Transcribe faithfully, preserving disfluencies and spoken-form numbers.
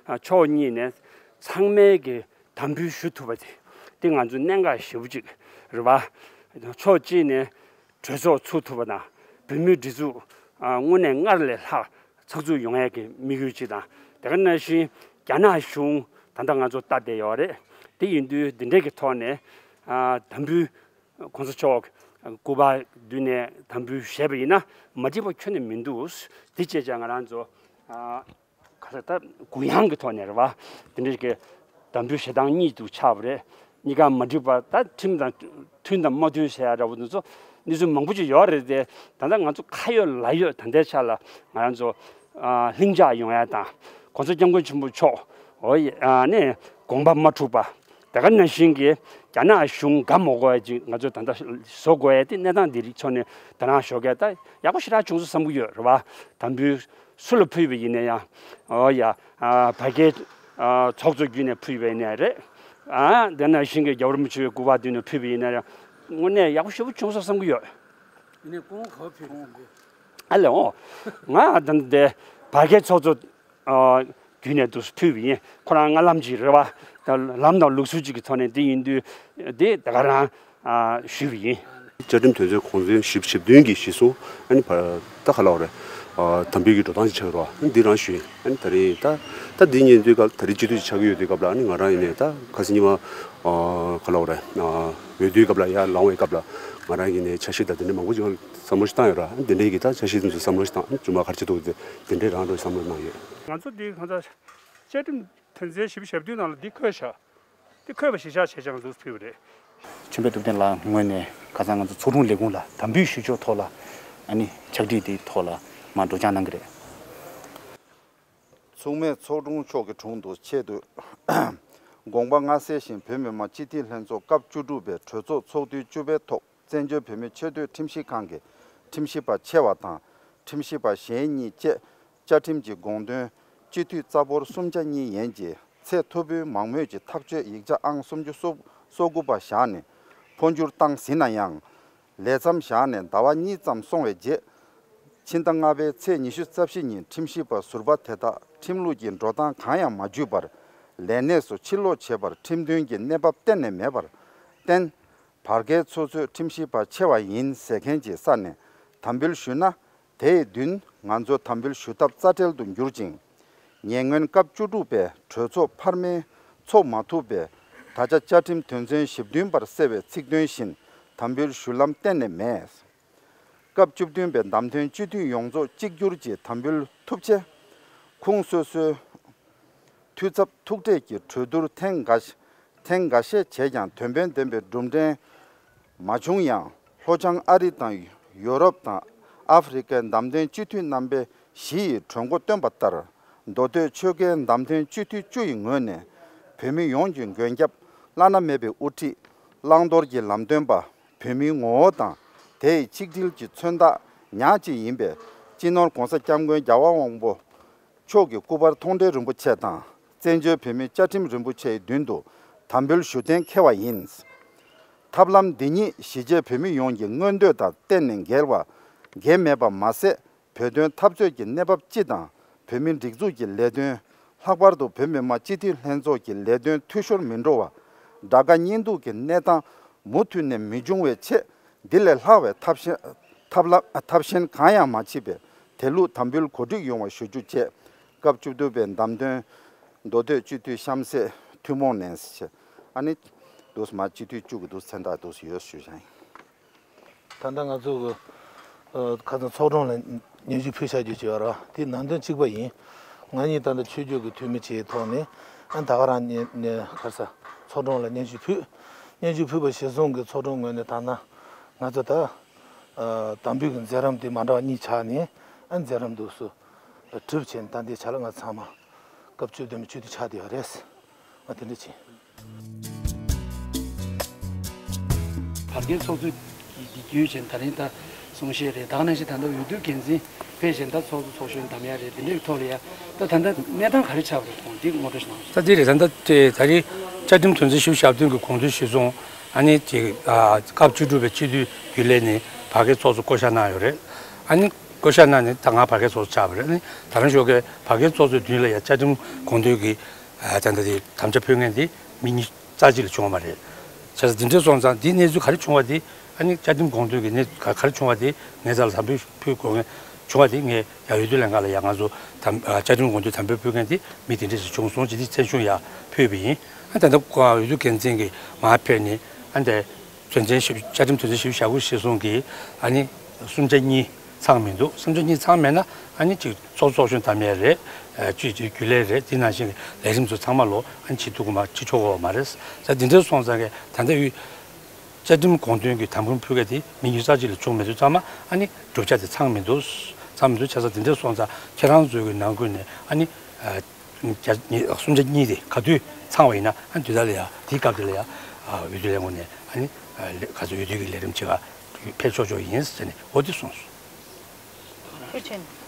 ཕྱོགས་གཉིས་ནས་ཚང་མས་ཀྱི་དམ་འབུལ་ཞུ་ཐུབ་པ་དེ་དེ་ང་ཚོ་གནད་འགག་ཞེ་པོ་ཅིག་རེད་བ། ཕྱོགས་གཅིག་ནས་གྲོས་ཚོགས་ཚུགས་ཐུབ་པ་དང་བོད་མིའི་སྒྲིག་འཛུགས་དངོས་གནས་སྔར་ལས་ལྷག་ཚགས་ཚུད་ཡོང་ཡས་ཀྱི་དམིགས་ཡུལ་ཅིག་དང་དེ་ག་ནང་བཞིན་རྒྱ་ནག་གཞུང་ད་ལྟ་ང་ཚོ་ལྟ་བསྡད་ཡོད་རེད། དེ་ཡིན་དུས་འདི་འདྲའི་གི་ཐོག་ནས་དམ་འབུལ་༸གོང་ས་མཆོག་སྐུ་པར་མདུན་ནས་དམ་འབུལ་བཞེས་པ་ཡིན་ན་མ་འགྲིག་པ་ཁྱོན་ནས་མི་འདུག་དེ་བྱས་ཙང་ང་རང་ཚོ་ག་ས་ད་གུ་ཡངས་ཀྱི་ཐོག་ནས་རེད་བ། དེ་འདྲའི་གི་དམ་འབུལ་བཞེས་སྟངས་གཉིས་འདུག་ཆགས་པ་རེད། གཉིས་ཀ་མ་འགྲིག་པ་ད་ཁྲིམས་དང་མཐུན་དང་མ་མཐུན་བྱས་ཡ་འདྲ་བོ་འདི་ཚོ་གནས་ཚུལ་མང་པོ་ཅིག་ཡོད་རེད་དེ། ད་ལྟ་ང་ཚོ་ཁ་ཡོད་ལག་ཡོད་ད་ལྟའི་ཆ་ལ་ང་རང་ཚོ་ལྷིང་འཇགས་ཡོང་ཡ་དང་༸གོང་ས་༸སྐྱབས་མགོན་ཆེན་པོ་མཆོག་འོ་ཡ་ནས་དགོངས་པ་མ་འཁྲུགས་པ། དེ་ག་ནང་བཞིན་གྱི་རྒྱ་ནག་གཞུང་དགའ་མ་དགོས་ཡ་ཅིག་ང་ཚོས་ད་ལྟ་བཟོ་དགོས་ཡ་དེ་གནས་སྟངས་འདི་རིགས་ཚོ་ནས་ད་རང་ཞོགས་ཀས་ད་ཡག་པོ་ཞེ་དྲག་བྱུང་སོང་བསམ་གྱི་ཡོད་རེད་བ། དམ་འབུལ་སུ་ལ་ཕུལ་བ་ཡིན་ན་ཡང་འོ་ཡ་བར་བརྒལ་ཚོགས་གཙོ་བརྒྱུད་ནས་ཕུལ་བ་ཡིན་ན་རེད། དེ་ནང་བཞིན་གྱི་རྒྱལ་བ་རིན་པོ་ཆེའི་སྐུ་པར་མདུན་ནས་ཕུལ་བ་ཡིན་ན་ཡང་དངོས་གནས་ཡག་པོ་ཞེ་པོ་བྱུང་སོང་བསམ་གྱི་ཡོད། ཡིན་ནའི་སྐུ་ངོ་ག་པར་ཕུལ་སོང་གི། ཨ་ལེ་འོ། ང་ད་འདི་བར་བརྒལ་ཚོགས་གཙོ་བརྒྱུད་ནས་འདུག་ཕུལ་བ་ཡིན། ཁོ་རང་སྔ་ལམ་ཅིག་རེད་བ། ལམ་དང་ལུགས་སྲོལ་ཅིག་གི་ཐོག་ནས་འདི་ཡིན་དུས་འདི་ད་ག་རང་ཞུས་པ་ཡིན། བཅའ་ཁྲིམས་དོན་ཚན་གོང་ཚན་ཞེ་བདུན་གྱི་གཞིར་བཟུང་ཨ་ནི་ད་ག་ལབ་དགོས་རེད། དམ་འབུལ་གྱི་འགྲོ་སྟངས་ཅིག་ཆགས་ཀྱི་རེད་བ། འདི་རང་ཞུས་ཡིན། ཨ་ནི་ད་རེས་ད་ད་འདི་ཉིན་དུས་སྐབས་ད་རེས་སྤྱི་འཐུས་ཅིག་ཆགས་ཀྱི་ཡོད་དུས་སྐབས་ལ་ཨ་ནི་ང་རང་ཡིན་ནའི་ད་ཁ་སང་ཉི་མ་ག་ལབ་དགོས་རེད། འོས་བསྡུའི་སྐབས་ལ་ཡར་ལངས་པའི་སྐབས་ལ་ང་རང་ཡིན་ནའི་འཆར་གཞི་དང་དེ་འདྲ་མང་པོ་ཅིག་བསམ་བློ་ཞིག་བཏང་ཡོད་ར། དེ་འདྲའི་གི་ད་འཆར་གཞི་དེ་ཚོ་བསམ་བློ་ཞིག་བཏང་། བཅོས་མ་ག་རེ་བྱེད་ཐུབ་དེ་དེ་འདྲའི་རང་འགྲོ་བསམ་བློ་གནང་ཡོད། ང་ཚོ་འདི་གང་ལྟར་བཅའ་ཁྲིམས་དོན་ཚན་བཞི་བཅུ་ཞེ་བདུན་ནང་ལ་འདི་འཁོད་བཞག་འདི་འཁོད་པ་གཞིར་བཞག་བྱས་ཀྱང་འདུག་ཕུལ་བ་རེད། ཆོས་འཕེལ་ཐུབ་བསྟན་ལགས་ངོས་ནས་ཁ་སང་ང་ཚོ་ཚོགས་དྲུང་ལས་ཁུངས་ལ་དམ་འབུལ་ཞུ་ཕྱོགས་ཐོག་ལ་ཨ་ནི་ཕྱག་བྲིས་འདི་ཐོག་ལ་མར་སྒྲོག་སྦྱང་གནང་གི་རེད། མཚུངས་མེད་ཚོགས་དྲུང་མཆོག་གི་དྲུང་དུ་ཆེད་དུ་དགོངས་པ་མངའ་གསལ་བཞིན་བོད་མི་མང་སྤྱི་འཐུས་ལྷན་ཚོགས་སྐབས་བཅུ་དྲུག་པའི་གྲོས་ཚོགས་ཚོགས་དུས་བཅུ་པའི་ཐོག་བཙན་བྱོལ་བོད་མིའི་ཆེས་མཐོའི་ཁྲིམས་ཞིབ་ཁང་གི་ཁྲིམས་ཞིབ་པ་ཆེ་བ་དང་ཁྲིམས་ཞིབ་པ་གཞན་གཉིས་བཅས་བཅའ་ཁྲིམས་ཀྱི་དགོངས་དོན་སྤྱི་འཐུས་རྩ་འབོར་གསུམ་ཆ་གཉིས་ཡན་གྱི་ཚད་མཐོ་པོའི་མང་མོས་ཀྱི་ཐག་གཅོད་ཡིག་ཆ་ཨང་སུམ་ཅུ་སོ་དགུ་པ་བཞག་ནས་འཕོ་འགྱུར་བཏང་ཟིན་ན་ཡང་། ལས་མཚམས་བཞག་ནས་ཟླ་བ་གཉིས་ཙམ་སོང་བའི་རྗེས། ཕྱི་ཟླ་ལྔ་པའི་ཚེས་ཉི་ཤུ་རྩ་བཞི་ཉིན་ཁྲིམས་ཞིབ་པ་ཟུར་པ་དེ་དག་ཁྲིམས་ལུགས་ཀྱི་འགྲོ་སྟངས་གང་ཡང་མ་བརྒྱུད་པར་ལས་གནས་སུ་ཕྱིར་ལོག་བྱས་པར་ཁྲིམས་མཐུན་གྱི་གནས་བབ་གཏན་ནས་མེད་པར་བརྟེན། བར་བརྒལ་ཚོགས་གཙོས་ཁྲིམས་ཞིབ་པ་ཆེ་བ་ཡིན་ཟེར་མཁན་གྱི་ས་ནས་དམ་འབུལ་ཞུས་ན། དེའི་མདུན་ང་ཚོ་དམ་འབུལ་ཞུ་ཐབས་རྩ་བྲལ་དུ་གྱུར་ཅིང་། ཉེ་སྔོན་སྐབས་བཅུ་དྲུག་པའི་གྲོས་ཚོགས་འཕར་མའི་ཚོགས་མ་ཐུབ་པས་ད་ཆ་བཅའ་ཁྲིམས་དོན་ཚན་ཞེ་བདུན་པར་གསལ་བའི་ཚིག་དོན་བཞིན་དམ་འབུལ་ཞུ་ལམ་གཏན་ནས་མེད། སྐབས་བཅུ་བདུན་པའི་བདམས་ཐོན་སྤྱི་འཐུས་ཡོངས་རྫོགས་གཅིག་གྱུར་གྱིས་དམ་འབུལ་ཐུབ་ཆེད། ཁུངས་སོ་སོའི་འཐུས་ཚབ་ཐུག་འཕྲད་ཀྱི་གྲོས་བསྡུར་ཐེངས་འགའ་ཐེངས་འགའ་ཤས་བྱས་ཀྱང་དོན་ཕན་ལྡན་པའི་གྲུབ་འབྲས་མ་བྱུང་ཡང་། ལྷོ་བྱང་ཨ་རི་དང་ཡུ་རོབ་དང་ཨ་ཧྥེ་རི་ཁའི་བདམས་ཐོན་སྤྱི་འཐུས་རྣམ་པ་བཞི་ཡིས་གྲོས་འགོ་བཏོན་པ་ལྟར། མདོ་སྟོད་ཆོལ་ཁའི་བདམས་ཐོན་སྤྱི་འཐུས་བཅུ་ཡི་ངོས་ནས་བོད་མི་ཡོངས་ཀྱི་མགོན་སྐྱབས་བླ་ན་མེད་པའི་དབུ་ཁྲིད་བླང་དོར་གྱི་ལམ་སྟོན་པ། བོད་མིའི་ངོ་བོ་དང་དེ་ཡི་ཆིག་སྒྲིལ་གྱི་མཚོན་རྟགས་ཉག་གཅིག་ཡིན་པའི་སྤྱི་ནོར་༸གོང་ས་༸སྐྱབས་མགོན་རྒྱལ་བ་དབང་པོ་མཆོག་གི་སྐུ་པར་མཐོང་གྲོལ་རིན་པོ་ཆེ་དང་བཙན་བྱོལ་བོད་མིའི་བཅའ་ཁྲིམས་རིན་པོ་ཆེའི་མདུན་དུ་དམ་འབུལ་ཞུ་གཏན་འཁེལ་བ་ཡིན། ཐབས་ལམ་འདི་ཉིད་གཞིས་བྱེས་བོད་མི་ཡོངས་ཀྱི་མངོན་འདོད་དང་གཏན་ནས་འགལ་བ་འགལ་མེད་པ་མ་ཟད། བོད་དོན་འཐབ་རྩོད་ཀྱི་གནས་བབ་སྤྱི་དང་བོད་མིའི་སྒྲིག་འཛུགས་ཀྱི་ལས་དོན། ལྷག་པར་དུ་བོད་མི་མང་སྤྱི་འཐུས་ལྷན་ཚོགས་ཀྱི་ལས་དོན་འཐུས་ཤོར་མི་འགྲོ་བ། དགྲ་དགའ་གཉེན་སྡུག་གི་གནས་སྟངས་མུ་མཐུད་ནས་མི་འབྱུང་བའི་ཆེད། འདི་ལས་ལྷག་པའི་ཐབས་ཤེས་ཐབས་ལ་ཐབས་གཞན་གང་ཡང་མ་མཆིས་པས་དེ་ལུགས་དམ་འབུལ་གོ་སྒྲིག་ཡོང་བ་ཞུ་རྒྱུ་བཅས། སྐབས་བཅུ་བདུན་པའི་བདམས་ཐོན་མདོ་སྟོད་སྤྱི་འཐུས་གཤམ་གསལ་ཐུན་མོང་ནས་ཨ་ནི་འདུག་མ་སྤྱི་འཐུས་བཅུ་གི་འདུག་མཚན་རྟགས་འདུག་ཡོད་ཞུ་བྱ་ཡིན། ད་ལྟ་ང་ཚོ་གི་ཁ་སང་ཚོགས་དྲུང་ལ་སྙན་ཞུ་ཕུལ་བྱ་རྒྱུ་བྱས་པ་ར་དེ་ནང་དོན་གཅིག་པ་ཡིན། ང་གཉིས་ད་ལྟ་ཆོས་བརྒྱུད་ཀྱི་འཐུས་མི་བྱས་ཐོག་ནས་ཨ་ད་ག་རང་ནས་ནས་ཁ་ས་ཚོགས་དྲུང་ལ་སྙན་ཞུ་ཕུལ། སྙན་ཞུ་ཕུལ་བ་གཞིར་བཟུང་གི་ཚོགས་དྲུང་ངོས་ནས་ད་ན་ང་ཚོ་ད་དམ་འབུལ་གྱི་མཛད་རིམ་དེ་མ་འདྲ་བ་གཉིས་ཆགས་ནས་ཨ་མཛད་རིམ་འདུག་སུ་གྲུབ་ཆེན་ད་འདི་ཆ་ལ་ང་ཚང་མ་སྐབས་བཅུ་བདུན་པའི་ཆོས་དུས་ཆགས་བསྡད་ཡོད་རེད། ང་དེ་འདྲ་བྱས། བར་བརྒལ་ཚོགས་གཙོས་ཀྱི་བརྒྱུད་བྱས་ད་རིང་ད་གསུང་བཤད་རེད། ད་ག་ནང་བཞིན་ད་ལྟ་འོས་བསྡུ་འགན་འཛིན་ཕེབས་བྱས་ད་ཚོགས་གཙོ་ཚོགས་གཞོན་འདེམས་ཡ་རེད། དེ་འདྲའི་ཐོག་ལ་ཡ་ད་ད་ལྟ་གནས་སྟངས་ག་རེ་ཆགས་པ་རེད་གོང་འདི་ངོ་སྤྲོད་ཞིག་གནང་རོགས། ད་འདི་རེད། ད་ལྟ་དེ་ད་རིང་བཅའ་ཁྲིམས་དོན་ཚན་བཞི་བཅུ་ཞེ་བདུན་གྱི་དགོངས་དོན་གཞིར་བཟུང་ཨ་ནི་དེ་སྐབས་བཅུ་དྲུག་པའི་སྤྱི་འཐུས་རྒྱུན་ལས་ནས་བར་བརྒལ་ཚོགས་གཙོ་བསྐོ་བཞག་གནང་ཡོད་རེད། ཨ་ནི། བསྐོ་བཞག་གནང་ནས་ད་ང་བར་བརྒལ་ཚོགས་གཙོ་ཆགས་པ་རེད། ཨ་ནི་ད་རང་ཤོག་གི་བར་བརྒལ་ཚོགས་གཙོའི་མདུན་ལ་ཡ་བཅའ་ཁྲིམས་དགོངས་དོན་གྱི་ད་ལྟ་དེ་དམ་བཅའ་ཕུལ་མཁན་དེ་མི་ཉིས་རྩ་གཅིག་ལས་བྱུང་བ་མ་རེད། བྱས་ཙང་དེ་འདྲ་སོང་ཙང་འདི་གནས་ཚུལ་ག་རེ་བྱུང་བ་དེ། ཨ་ནི་བཅའ་ཁྲིམས་དགོངས་དོན་གྱི་གནས་ཚུལ་ག་རེ་བྱུང་བ་དེ་ངའི་རྩ་ལ་དམ་འབུལ་ཕུལ་དགོས་མཁན་བྱུང་བ་དེ། ངས་ཡ་འོས་བསྡུ་ལྷན་ཁང་ལ་ཡ་ང་ཚོ་དམ་བཅའ་ཁྲིམས་དགོངས་དོན་དམ་འབུལ་ཕུལ་མཁན་དེ་མི་དེ་འདྲས་སུ་བྱུང་སོང་ཅེས་དེ་མཚན་གཞུང་ཡ་ཕུལ་བ་ཡིན། ཨ་ད་ལྟ་འོས་བསྡུ་འགན་འཛིན་གྱིས་མར་ཕེབས་ནས་ཨ་འདི་དོན་ཚན་བཞི་བཅའ་ཁྲིམས་དོན་ཚན་བཞི་བཅུ་ཞེ་གསུམ་གྱི་ཨ་ནི་གསུམ་ཆ་གཉིས་ཚང་མི་འདུག་གསུམ་ཆ་གཉིས་ཚང་མེད་ན་ཨ་ནི་ཅིག་ཚོགས་ཚོགས་གཞོན་དམ་ཡས་རེད། ཨ་ཅིག་ཅིག་རྒྱུན་ལས་རེད། དེ་ནང་བཞིན་གྱི་ལས་རིམ་ཚོ་ཚང་མ་ལོ་ཨ་ནི་བྱེད་ཐུབ་ཀྱི་མ་བྱེད་ཆོག་གི་མ་རེད། ད་དེ་འདྲ་སོང་ཙང་གི་ད་ལྟ་འོས་བཅའ་ཁྲིམས་དགོངས་དོན་གྱི་དམ་འབུལ་ཕུལ་མཁན་དེ་མི་ཉིས་རྩ་གཅིག་ལས་བྱུང་མེད་དུས་ཙང་མ་ཨ་ནི་བསྒྲུབ་བྱ་དེ་ཚང་མི་འདུག་ཚང་མི་འདུག་བྱས་ཙང་དེ་འདྲ་སོང་ཙང་ཁྱེད་རང་ཚོའི་གི་ནང་ཁུལ་ནས་ཨ་ནི་ཨ་བརྒྱ་གསུམ་ཆ་གཉིས་དེ་ག་དུས་ཚང་བ་ཡིན་ན་ཨ་ནི་དུས་ད་ལ་ཡ་དེའི་སྐབས་དེ་ལ་ཡ་འོས་བསྡུ་ལས་ཁུངས་ནས་ཨ་ནི་ག་ཚོད་འོས་བསྡུ་གི་ལས་རིམ་བྱེད་ག་ཕེབས་ཆོག་ཆོག་ཡིན་ཟེར་ནས་འོ་དེ་གསུངས་སོང་། ཐུགས་རྗེ་ཆེ།